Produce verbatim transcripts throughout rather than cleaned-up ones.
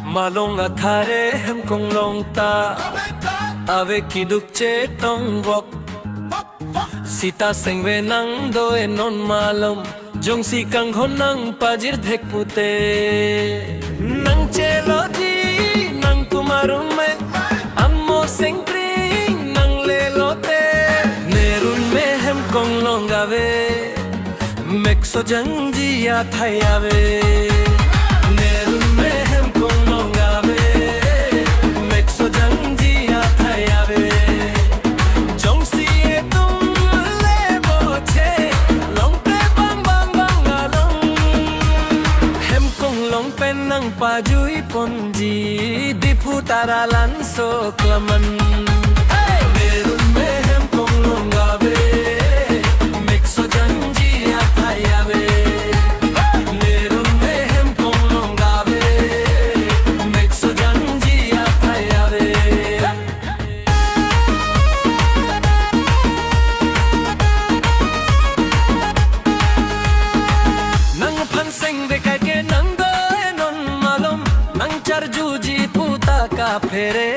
Malong athare Hemkonglong ta ave keduk chetongvok. Sita sengve nang do-e non malom, jongsi kanghon nang pajir thek pute. Nang cheloji nang kum arum me, amo sengkring nang lelote. Nerun me Hemkonglong ave, mek sojangji athai ave. Nerun me Hemkonglong ave, mek sojangji athai ave. Jongsi etum leboche, longte bang bang bang along, Hemkonglong pen nang pajui ponji, Diphu Taralan so klaman. Hey! Nerun me Hemkonglong ave, mek sojangji athai ave. Nerun me Hemkonglong ave, mek sojangji athai ave. Nangphan sengve kaike nang do-e non malom, nang charjuji puta kaphere.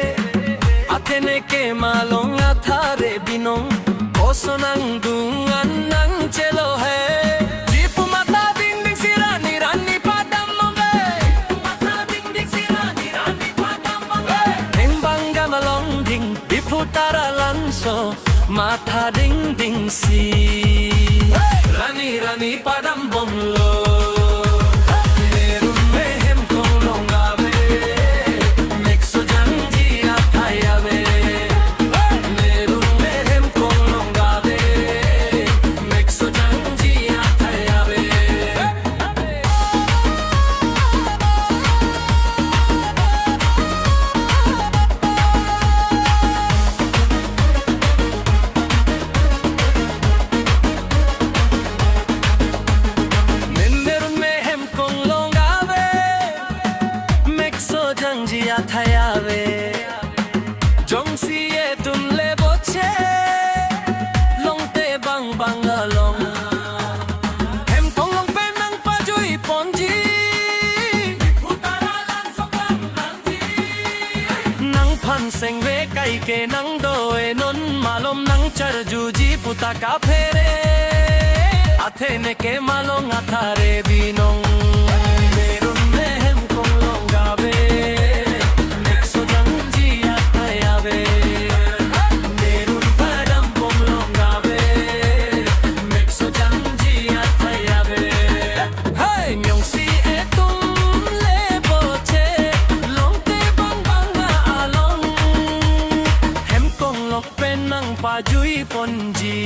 Athe neke malong athare binong, koson nangdung an nang chelo he. Diphu matha dingding si rani rani padam mong ve. Diphu matha dingding si rani rani padam mong ve. Hembang gam along ding, Diphu Taralan so matha dingding si rani rani padam bomlo. Nerun me Hemkonglong ave, mek sojangji athai ave. Nerun me Hemkonglong ave, mek sojangji athai ave. Nerun me Hemkonglong ave, mek sojangji athai ave. Jongsi etum leboche, longte bang bang along, Hemkonglong pen nang pajui ponji. Nangphan sengve kaike nang do-e non malom, nang charjuji puta kaphere. Athe neke malong athare binong. Nerun me Hemkonglong ave, mek sojangji athai ave. Nerun padam bomlong ave, mek sojangji athai ave. Hey, jongsi etum leboche, longte bang bang along, Hemkonglong pen nang pajui ponji,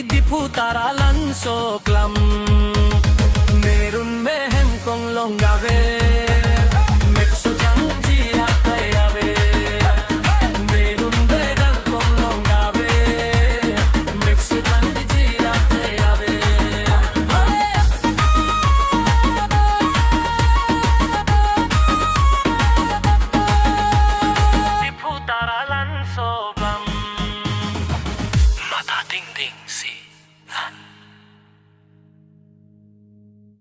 Diphu Taralan so klam. Nerun me Hemkonglong ave.